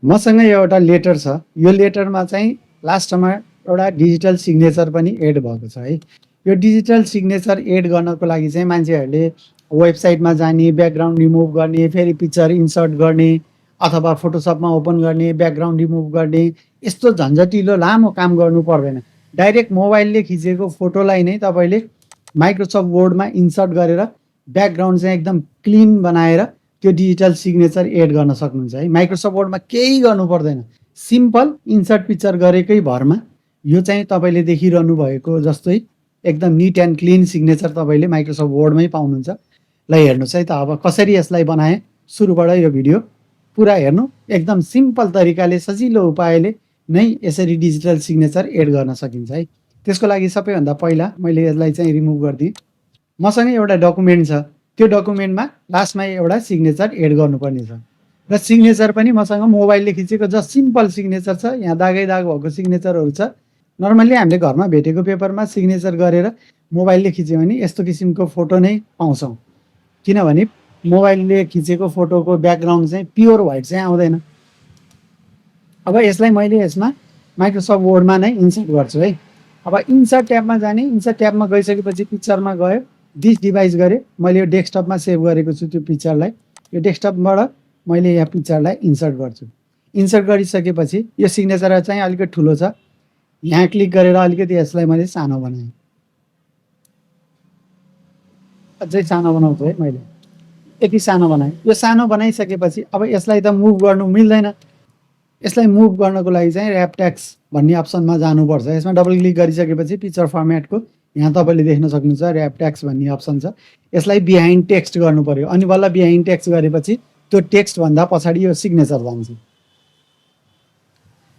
मसँग एउटा लेटर छ। यो लेटरमा चाहिँ लास्टमा एउटा डिजिटल सिग्नेचर पनि एड भएको छ है। यो डिजिटल सिग्नेचर एड गर्नको लागि चाहिँ मान्छेहरूले वेबसाइटमा जाने, ब्याकग्राउन्ड रिमुभ गर्ने, फेरि पिक्चर इन्सर्ट गर्ने अथवा फोटोसपमा ओपन गर्ने, ब्याकग्राउन्ड रिमुभ गर्ने, यस्तो झन्झटिलो लामो काम गर्नु पर्दैन। डाइरेक्ट मोबाइलले खिचेको फोटोलाई नै तपाईँले माइक्रोसफ्ट वर्डमा इन्सर्ट गरेर ब्याकग्राउन्ड चाहिँ एकदम क्लिन बनाएर त्यो डिजिटल सिग्नेचर एड गर्न सक्नुहुन्छ है। माइक्रोसफ्ट वर्डमा केही गर्नु पर्दैन, सिम्पल इन्सर्ट पिक्चर गरेकै भरमा यो चाहिँ तपाईँले देखिरहनु भएको जस्तै एकदम निट एन्ड क्लिन सिग्नेचर तपाईँले माइक्रोसफ्ट वर्डमै पाउनुहुन्छ। ल हेर्नुहोस् है त अब कसरी यसलाई बनाएँ। सुरुबाट यो भिडियो पुरा हेर्नु। एकदम सिम्पल तरिकाले सजिलो उपायले नै यसरी डिजिटल सिग्नेचर एड गर्न सकिन्छ है। त्यसको लागि सबैभन्दा पहिला मैले यसलाई चाहिँ रिमुभ गरिदिएँ। मसँग एउटा डकुमेन्ट छ, त्यो डकुमेन्टमा लास्टमा एउटा सिग्नेचर एड गर्नुपर्ने छ र सिग्नेचर पनि मसँग मोबाइलले खिचेको जस्ट सिम्पल सिग्नेचर छ। यहाँ दागै दाग भएको सिग्नेचरहरू छ। नर्मल्ली हामीले घरमा भेटेको पेपरमा सिग्नेचर गरेर मोबाइलले खिच्यो भने यस्तो किसिमको फोटो नै पाउँछौँ, किनभने मोबाइलले खिचेको फोटोको ब्याकग्राउन्ड चाहिँ प्योर व्हाइट चाहिँ आउँदैन। अब यसलाई मैले यसमा माइक्रोसफ्ट वर्डमा नै इन्सर्ट गर्छु है। अब इन्सर्ट ट्याबमा जाने, इन्सर्ट ट्याबमा गइसकेपछि पिक्चरमा गयो, दिस डिभाइस गरेँ। मैले यो डेस्कटपमा सेभ गरेको छु त्यो पिक्चरलाई। यो डेस्कटपबाट मैले यहाँ पिक्चरलाई इन्सर्ट गर्छु। इन्सर्ट गरिसकेपछि यो सिग्नेचर चाहिँ अलिकति ठुलो छ, यहाँ क्लिक गरेर अलिकति यसलाई मैले सानो बनाएँ। अझै सानो बनाउँछु है मैले, यति सानो बनाएँ। यो सानो बनाइसकेपछि अब यसलाई त मुभ गर्नु मिल्दैन। यसलाई मुभ गर्नको लागि चाहिँ ऱ्याप ट्याक्स भन्ने अप्सनमा जानुपर्छ। यसमा डबल क्लिक गरिसकेपछि पिक्चर फर्मेटको यहाँ तपाईँले देख्न सक्नुहुन्छ ऱ्याप ट्याक्स भन्ने अप्सन छ। यसलाई बिहाइन्ड टेक्स्ट गर्नु पर्यो अनि बल्ल बिहाइन्ड टेक्स्ट गरेपछि त्यो टेक्स्टभन्दा पछाडि यो सिग्नेचर जान्छ।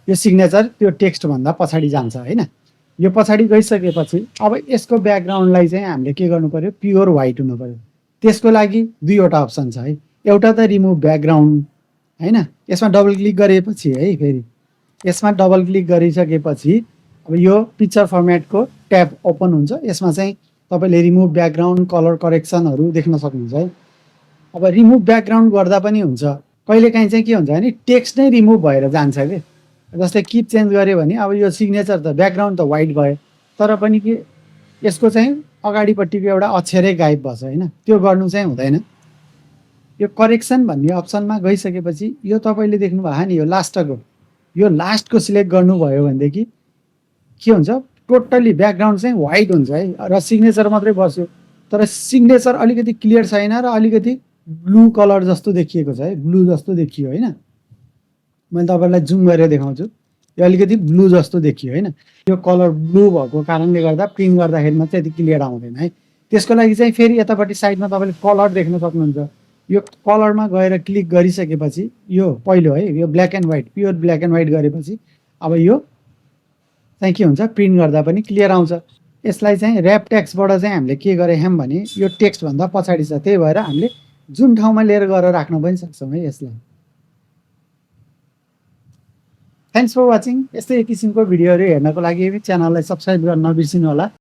यो सिग्नेचर त्यो टेक्स्टभन्दा पछाडि जान्छ होइन। यो पछाडि गइसकेपछि अब यसको ब्याकग्राउन्डलाई चाहिँ हामीले के गर्नु पर्यो, प्योर व्हाइट हुनु पर्यो। त्यसको लागि दुईवटा अप्सन छ है। एउटा त रिमुभ ब्याकग्राउन्ड होइन, यसमा डबल क्लिक गरेपछि है, फेरि यसमा डबल क्लिक गरिसकेपछि अब यो पिक्चर फर्मेटको ट्याब ओपन हुन्छ। यसमा चाहिँ तपाईँले रिमुभ ब्याकग्राउन्ड, कलर करेक्सनहरू देख्न सक्नुहुन्छ है। अब रिमुभ ब्याकग्राउन्ड गर्दा पनि हुन्छ, कहिलेकाहीँ चाहिँ के हुन्छ भने टेक्स्ट नै रिमुभ भएर जान्छ कि। जस्तै किप चेन्ज गऱ्यो भने अब यो सिग्नेचर त ब्याकग्राउन्ड त व्हाइट भयो, तर पनि के यसको चाहिँ अगाडिपट्टिको एउटा अक्षरै गायब भएछ होइन। त्यो गर्नु चाहिँ हुँदैन। यो करेक्सन भन्ने अप्सनमा गइसकेपछि यो तपाईँले देख्नुभयो नि, यो लास्टको सिलेक्ट गर्नुभयो भनेदेखि के हुन्छ, टोटल्ली ब्याकग्राउन्ड चाहिँ व्हाइट हुन्छ है र सिग्नेचर मात्रै बस्यो। तर सिग्नेचर अलिकति क्लियर छैन र अलिकति ब्लू कलर जस्तो देखिएको छ है, ब्लू जस्तो देखियो होइन। मैले तपाईँलाई जुम गरेर देखाउँछु। यो अलिकति ब्लू जस्तो देखियो होइन। यो कलर ब्लू भएको कारणले गर्दा प्रिन्ट गर्दाखेरिमा चाहिँ यति क्लियर आउँदैन है। त्यसको लागि चाहिँ फेरि यतापट्टि साइडमा तपाईँले कलर देख्न सक्नुहुन्छ। यो कलरमा गएर क्लिक गरिसकेपछि यो पहिलो है, यो black and white, pure black and white गरेपछि अब यो चाहिँ के हुन्छ, प्रिन्ट गर्दा पनि क्लियर आउँछ। यसलाई चाहिँ ऱ्याप ट्याक्सबाट चाहिँ हामीले के गरेछौँ भने यो टेक्स्टभन्दा पछाडि छ, त्यही भएर हामीले जुन ठाउँमा लिएर गएर राख्न पनि सक्छौँ है यसलाई। Thanks for watching. यस्तै किसिमको भिडियोहरू हेर्नको लागि च्यानललाई सब्सक्राइब गर्न नबिर्सिनु होला।